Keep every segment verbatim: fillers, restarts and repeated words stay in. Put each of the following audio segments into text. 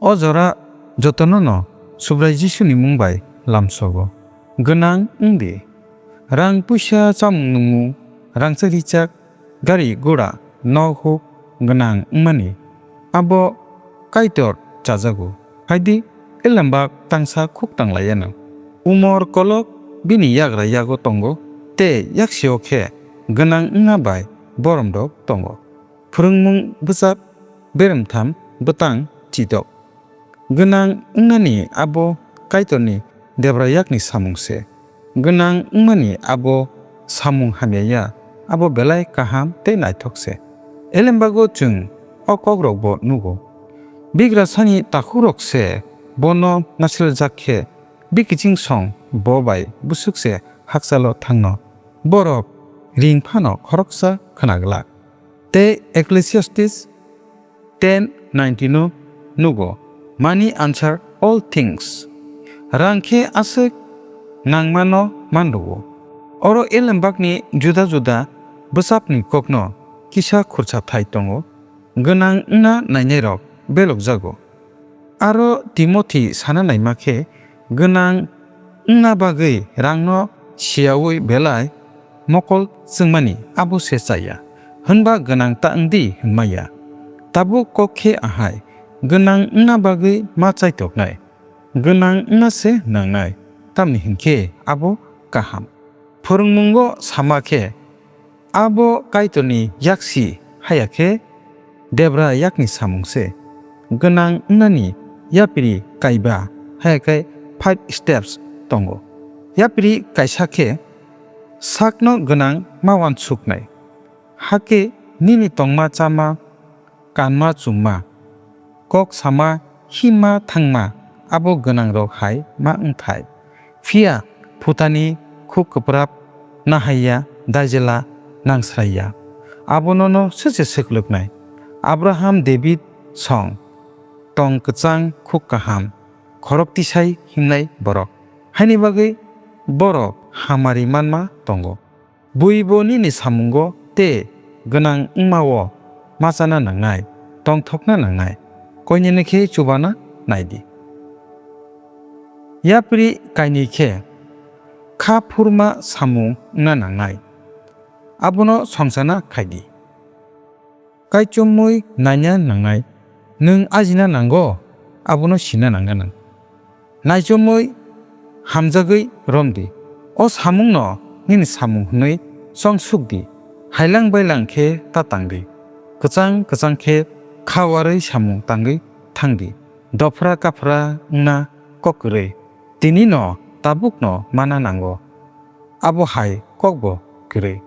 O jora jotono'-no Subrai Jisuni mung bai lamsogo. Gwnang wng di. Rang puisa, chamung nwngmung, rangchak richak, gari gura, nok huk gwnang wngmani abo Kaitor chajago. Hai di, elembak tangsa khuk tang lai anw. Umor kolok bini yagra yago tongo, tei yaksio khe gwnang wngna bai boromrok tongo. Phwrwngmung bwchap beremtham bwtang chidok. Gwnang wngnani abo Kaitorni debra yakni samung se. Gwnang wngmani abo samung hamya ya, abo belai kaham tei naithok se. Elembago chwng o kokrokbo nugo. Bigrasani takhukrok se bono naislerjak khe, bikiching song bo bai bwswk se hakchalo thangno. Borok ring phano khoroksa khna glak. Tei Ecclesiastes ten nineteen-o nugo, "Money answer all things." Rang khe aswk nangmano manrwo. Oro elembakni juda juda bwsapni kokno kisa khursa thai tongo, gwnang wngna nainairok belokjago. Aro Timothi sana naima khe, gwnang wngna bagwi rangno siyaui belai mokol chwngmani abo se cha ya, hwnba gwnang ta wng di hwnma ya. Tabuk kok khe ahai, gwnang wngna bagwi ma chaitoknai, gwnang wngna se nangnai, tamni hwn khe abo kaham. Phwrwngmungo sama khe, abo Kaitorni yaksi, haya khe debra yakni samung se. Gwnang wngnani yapri kaiba, haya khe five steps tongo. Yapri kaisa khe sakno gwnang ma uansuknai, hakhe nini tongma chama, kanma chumma, kok sama, himma thangma abo gwnangrok hai ma wngthai. Phiya phutani khuk kwprap nahaiya daijela nangsraiya. Abonono soise swklwknai? Abraham, David song tong kwchang khuk kaham, khorok tisai himnai borok. Haini bagwi borok hamari manma tongo. Buibo nini samungo tei gwnang wngma-o ma chana nangnai, tongthokna nangnai, koinene khe chubana nai di. Yapri kainwi khe kha phurma samung wngna nangnai, abono songchana khai di. Kaichomwi naina nangnai, nwng ajina nango, abono sina nangna nang. Naichomwi hamjagwi rom di. O samungno nini samung hwnwi chongsuk di. Hailang bailang khe ta tang di. Kwchang kwchang khe kha warwi samung tangwi thang di. Dophra kaphra wngna kok kwrwi. Tini no tabuk no mana nango. Abo hai kok bo kwrwi.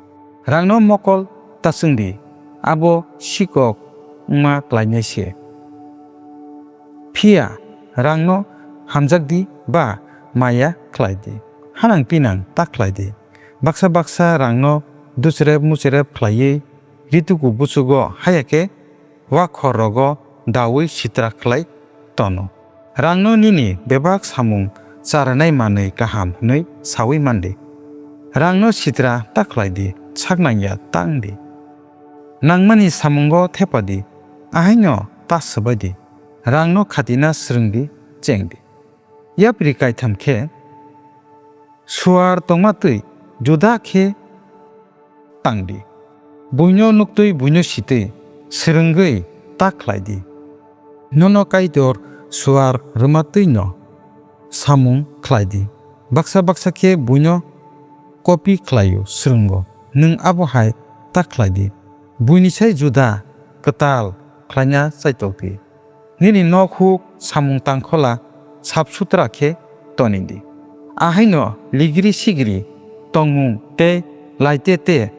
Rangno mokol ta chwng di, abo sikok wngma klainai se. Phiya rangno hamjak di ba maya khlai di. Hanang pinang ta khlai di. Baksa baksa rangno duchrep muchrep khlaiwi rituku buchugo haya khe wakhor rogo daui sitra khlai tono. Rangno nini bebak samung charanai manwi kaham hwnwi saui man di. Rangno sitra ta khlai di, sak nangya ta wng di. Nangmani samungo thepa di, ahaino ta swbai di. Rangno khatina swrwng di, cheng di. Yapri kaitham khe suar tongma twi juda khe tang di. Buino nuktwi buino sitwi swrwngwi ta khlai di. Nono Kaitor suar rwma twi no samung khlai di. Baksa baksa khe buino kopi khlaio swrwngo, nwng abo hai ta khlai di. Buini sai juda kwtal khlaina chaitok di. Nini nok huk samung tangkhola sap sutra khe toni di. Ahaino ligiri sigiri tongmung tei laite te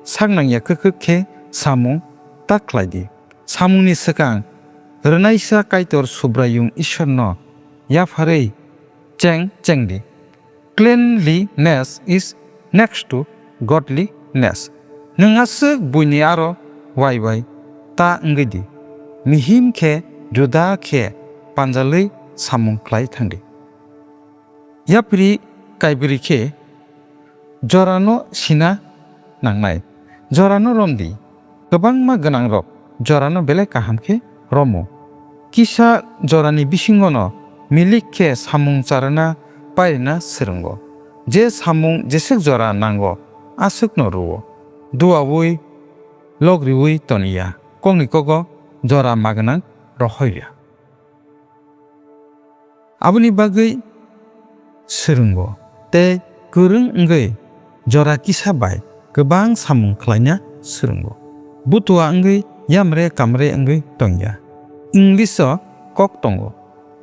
sak nangya kwkhwk khe samung ta khlai di. Samungni swkang rwnaisa Kaitor Subraiyung Ishwarno yapharwi cheng cheng di. Cleanliness is next to godliness. Nwng aswk buini aro wai wai ta wngwi di. Mihim khe juda khe panjalwi samung khlai thang di. Yapri kaibwrwi khe jorano sina nangnai. Jorano rom di. Kwbangma gwnangrok jorano belai kaham khe romo. Kisa jorani bisingono milik khe samung charwna pairwna swrwngo. Je samung jeswk jora nango, aswkno rwo. Duaui, logriui toniya, kokni kogo jora magwnang rohorya. Aboni bagwi swrwngo tei kwrwng wngwi jora kisa bai kwbang samung khlaina swrwngo. Butua wngwi yamre kamre wngwi tongya. English-o kok tongo,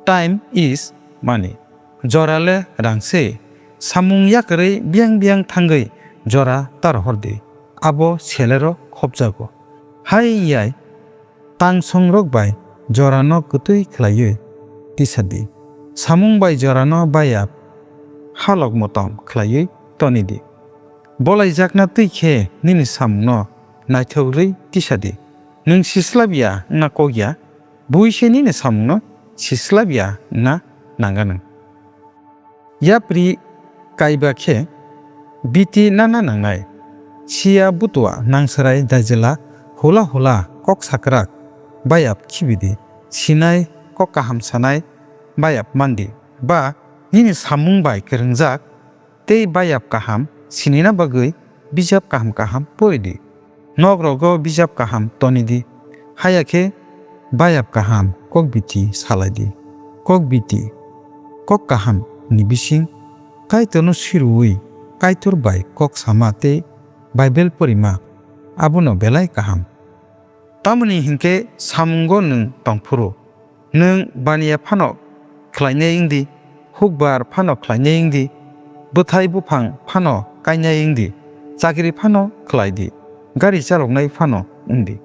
"Time is money." Jora le rang se. Samung yakarwi biyang biyang thangwi jora ta rohor di. Abo selero khopjago. Hai wngya, tangsongrok bai jorano kwtwi khlaiwi tisa di. Samung bai jorano bayap halok motom khlaiwi toni di. Bolaijakna twi khe nini samungno naithok rwi tisa di. Nwng sislap ya wngna kok ya, bui se nini samungno sislap ya wngna nang anw. Yapri kaiba khe biti nana nangnai. Siya butua nangsarai daijela hula hula kok sakrak bayap khibi di. Sinai kok kaham sanai bayap man di. Ba nini samung bai kwrwngjak tei bayap kaham sinina bagwi bijap kaham kaham pori di. Nok rogo bijap kaham toni di. Haya khe bayap kaham kok biti salai di. Kok biti, kok kaham ni bising Kaitorno sirwi Kaitor bai kok sama tei Bible porima abono belai kaham. Tamoni hinkhe samungo nwng tongphuru, nwng baniya phano khlainai wng di, hukbar phano khlainai wng di, bwthai buphang phano kainai wng di, chakri phano khlai di, gari chaloknai phano wng di.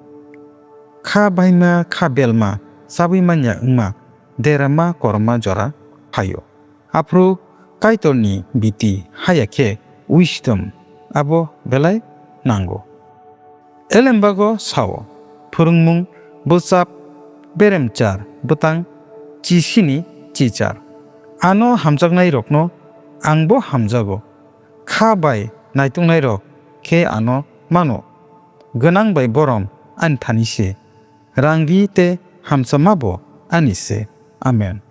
Kha baima kha belma chabwi manya wngma derama korma jora phaio. Aphuru Kaitorni biti haya khe wisdom abo belai nango. Elembago sao, phwrwngmung bwchap beremchar bwtang chisini chichar. Ano hamjaknairokno angbo hamjago. Kha bai naitungnairok khe ano mano. Gwnang bai borom ani thani se. Rang ri tei hamchama bo ani se. Amen.